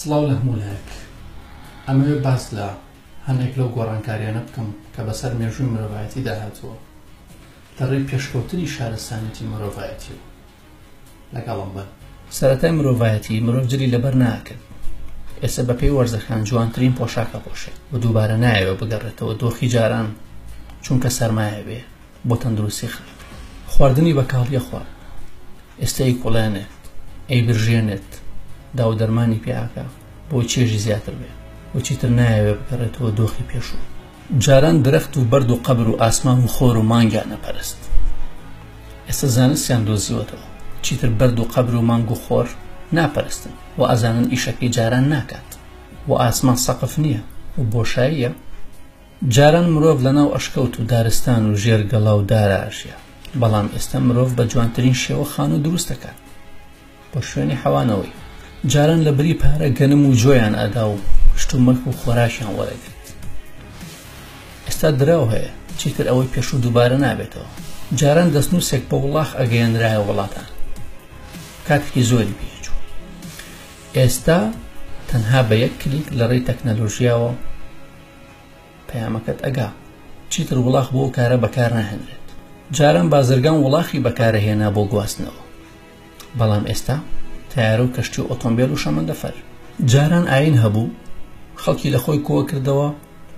سڵاو لە هەموو لایەک. ئەمەوێ باس لە هەنێک لەو گۆڕانکاریانە بکەم کە بەسەر مێژووی مرۆڤایەتیدا هاتووە لە ڕێی پێشکەوتنی شارستانیەتی مرۆڤایەتیەوە. لەگەڵم بن. سەرەتای مرۆڤایەتی مرۆڤ جلی لەبەر ناکرد، ئێستا بەپێی وەرزەکان جوانترین پۆشاک ئەپۆشێت و دووبارە نایەوێ بگەڕێتەوە دۆخی جاران چونکە سەرمایە بێ بۆ تەندروستی خراپە. خواردنی بە کاڵی ئەخوارد ئێستا ئەیکوڵێنێت ئەیبرژێنێت داو دەرمانی پێ ئەکا بۆی چێژی زیاتر بێ و چیتر نایەوێ بگەڕێتەوە دۆخی پێشوو. جاران درەخت و بەرد و قەبر و ئاسمان و خۆر و مانگیان ئەپەرست ئێستا زانستیان دۆزیوەتەوە چیتر بەرد و قەبر و مانگ و خۆر ناپەرستن و ئەزانن ئیشەکەی جاران ناکات و ئاسمان سەقف نییە و بۆشاییە. جاران مرۆڤ لەناو ئەشکەوت و دارستان و ژێر گەڵا و دارا ئەژیا، بەڵام ئێستا مرۆڤ بە جوانترین شێوە خانوو دروست دەکات بۆ شوێنی حەوانەوەی. جاران لە بری پارە گەنم و جۆیان ئەدا و شتومەک و خۆراکیان وەرەگرت. ئێستا دراو هەیە، چیتر ئەوەی پێشوو دووبارە نابێتەوە. جاران دەستنووسێک بە وڵاخ ئەگەیەنرایە وڵاتان، کاتێکی زۆری پێ ئەچوو. ئێستا تەنها بە یەک کلیک لە ڕێی تەکنەلۆژیاوە پەیامەکەت ئەگا. چیتر وڵاخ بۆ ئەو کارە بەکار ناهێنرێت. جاران بازرگان وڵاخی بەکارەهێنا بۆ گواستنەوە، بەڵام ئێستا تەیارە و کەشتی و ئۆتۆمبێل و شەمەندەفەر. جاران ئایین هەبوو، خەڵکی لە خۆی کۆکردەوە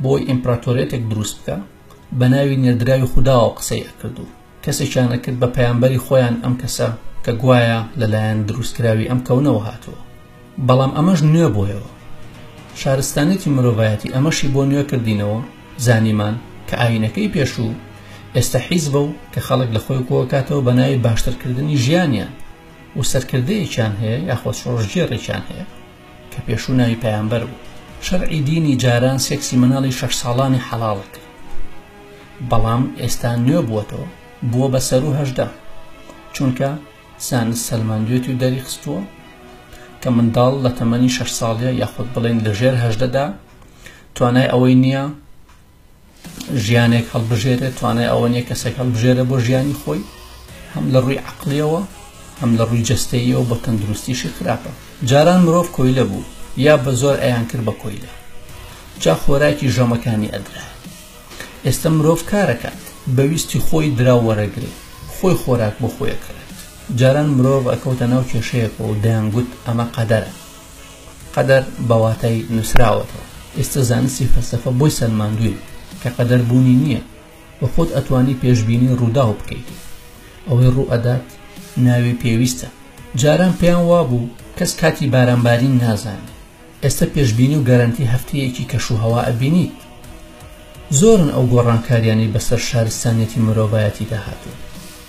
بۆی ئیمپراتۆریەتێک دروست بکا، بە ناوی نێردراوی خوداوە قسەی ئەکرد و کەسێکیان ئەکرد بە پەیامبەری خۆیان ئەم کەسە کە گوایە لەلایەن دروستکراوی ئەم کەونەوە هاتووە. بەڵام ئەمەش نوێ بۆیەوە. شارستانیەتی مرۆڤایەتی ئەمەشی بۆ نوێ کردینەوە، زانیمان کە ئایینەکەی پێشوو ئێستا حیزبە و کە خەڵک لە خۆی کۆکاتەوە بە ناوی باشترکردنی ژیانیان و سەرکردەیەکیان هەیە یاخۆد شۆڕشگێڕێکیان هەیە کە پێشوو ناوی پەیامبەر بوو. شەرعی دینی جاران سێکسی مناڵی شەش ساڵانی حەڵاڵ کرد، بەڵام ئێستا نوێ بووەتەوە بووە بە سەروو 18، چونکە زانست سەلماندوێتی و دەریخستووە کە منداڵ لە تەمەنی شەش ساڵیە یاخود بڵێن لە ژێر هەژدەدا توانای ئەوەی نییە ژیانێک هەڵبژێرێت، توانای ئەوە نییە کەسێک هەڵبژێرە بۆ ژیانی خۆی، هەم لە ڕووی عەقڵیەوە هەم لە ڕووی جەستەییەوە بۆ تەندروستیشی خراپە. جاران مرۆڤ کۆیلە بوو یا بە زۆر ئەیان کرد بە کۆیلە جا خۆراکی ژەمەکانی ئەدرایە. ئێستا مرۆڤ کارەکات بە ویستی خۆی دراو وەرەگرێ خۆی خۆراک بۆ خۆی ئەکڕێت. جاران مرۆڤ ئەکەوتە ناو کێشەیەکەوە و دەیانگوت ئەمە قەدەرە. قەدەر بە واتای نووسراوەتەوە. ئێستا زانستی فەلسەفە بۆی سەلماندووین کە قەدەر بوونی نییە و خۆت ئەتوانی پێشبینی ڕووداو بکەیت و ئەوەی ڕوو ئەدات ناوی پێویستە. جاران پێیان وابوو کەس کاتی بارانبارین نازانێ. ئێستا پێشبینی و گەرەنتی هەفتەیەکی کەش و هەوا ئەبینیت. زۆرن ئەو گۆڕانکاریانەی بەسەر شارستانیەتی مرۆڤایەتیدا هاتوون.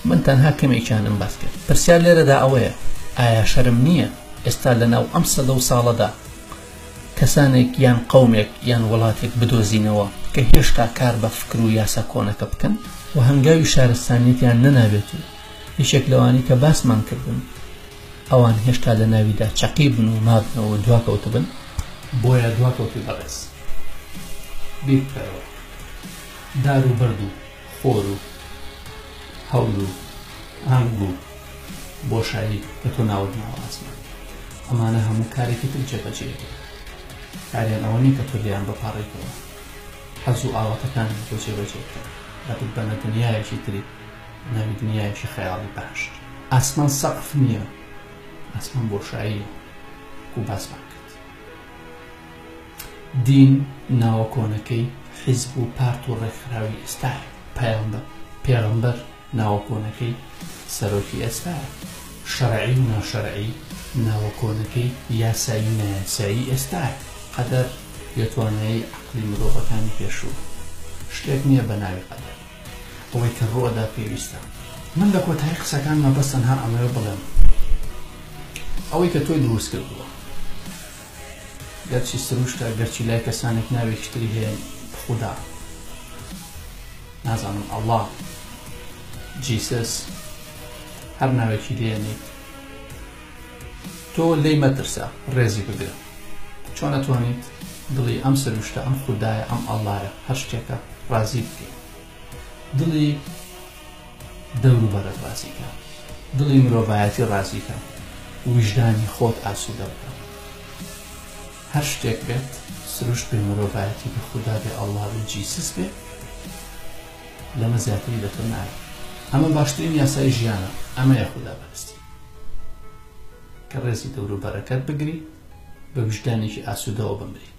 من تەنها کەمێکیانم باس کرد. پرسیار لێرەدا ئەوەیە ئایا شەرم نییە ئێستا لەناو ئەم سەدە و ساڵەدا کەسانێک یان قەومێک یان وڵاتێک بدۆزینەوە کە هێشتا کار بە فکر و یاسا کۆنەکە بکەن و هەنگاوی شارستانیەتیان نەنابێت و یەکێک لەوانەی کە باسمان کردن ئەوان هێشتا لە ناویدا چەقیبن و مابنەوە و دواکەوتبن؟ بۆیە دواکەوتووی بەڕێز بیر بکەرەوە دار و بەرد و خۆر و هەور و ئانگ و بۆشایی کە تۆ ناوت ناوە ئاسمان ئەمانە هەموو کارێکی تر جێبەجێ دەکەن کاریان ئەوە نییە کە تۆ لێیان بپاڕیتەوە حەز و ئاواتەکانیان بۆ جێبەجێ بکەن دەبتبەنە دنیایەکی تری ناوی دنیایەکی خەیاڵی بەهەشت. ئاسمان سەقف نییە، ئاسمان بۆشاییە وەکو باسمان کرد. دین ناوە کۆنەکەی حیزب و پارت و ڕێکخراوی ئێستایە. پەیامبەر، پێغەمبەر ناوە کۆنەکەی سەرۆکی ئێستایە. شەرعی و ناشەرعی ناوە کۆنەکەی یاسایی و نایاسایی ئێستایە. قەدەر بێتوانایی عەقڵی مرۆڤەکانی پێشووە. شتێک نییە بە ناوی قەدەر. ئەوەی کە ڕووئەدا پێویستە. من لە کۆتایی قسەکانما بەس تەنها ئەمەوێ بڵێم ئەوەی کە تۆی دروست کردووە گەرچی سروشتە گەرچی لای کەسانێک ناوێکی تری هەیە خودا نازانم ئەڵڵا جیسس هەر ناوێکی لێنیت تۆ لێی مەترسە ڕێزی بگرە چۆن ئەتوانیت دڵی ئەم سروشتە ئەم خودایە ئەم ئەڵڵایە هەر شتێکە ڕازی بکەیت دڵی دەوروبەرت ڕازی کە دڵی مرۆڤایەتی ڕازی کە ویژدانی خۆت ئاسوودە بکە. هەر شتێک بێت، سروشت بێ، مرۆڤایەتی بێ، خودا بێ، ئەڵڵا بێ، جیسس بێ، لەمە زیاتری لە تۆ ناوێ. ئەمە باشترین یاسای ژیانە، ئەمەیە خوداپەرستی. کە ڕێزی دەوروبەرەکەت بگری، بە ویژدانێکی ئاسوودەوە بمری.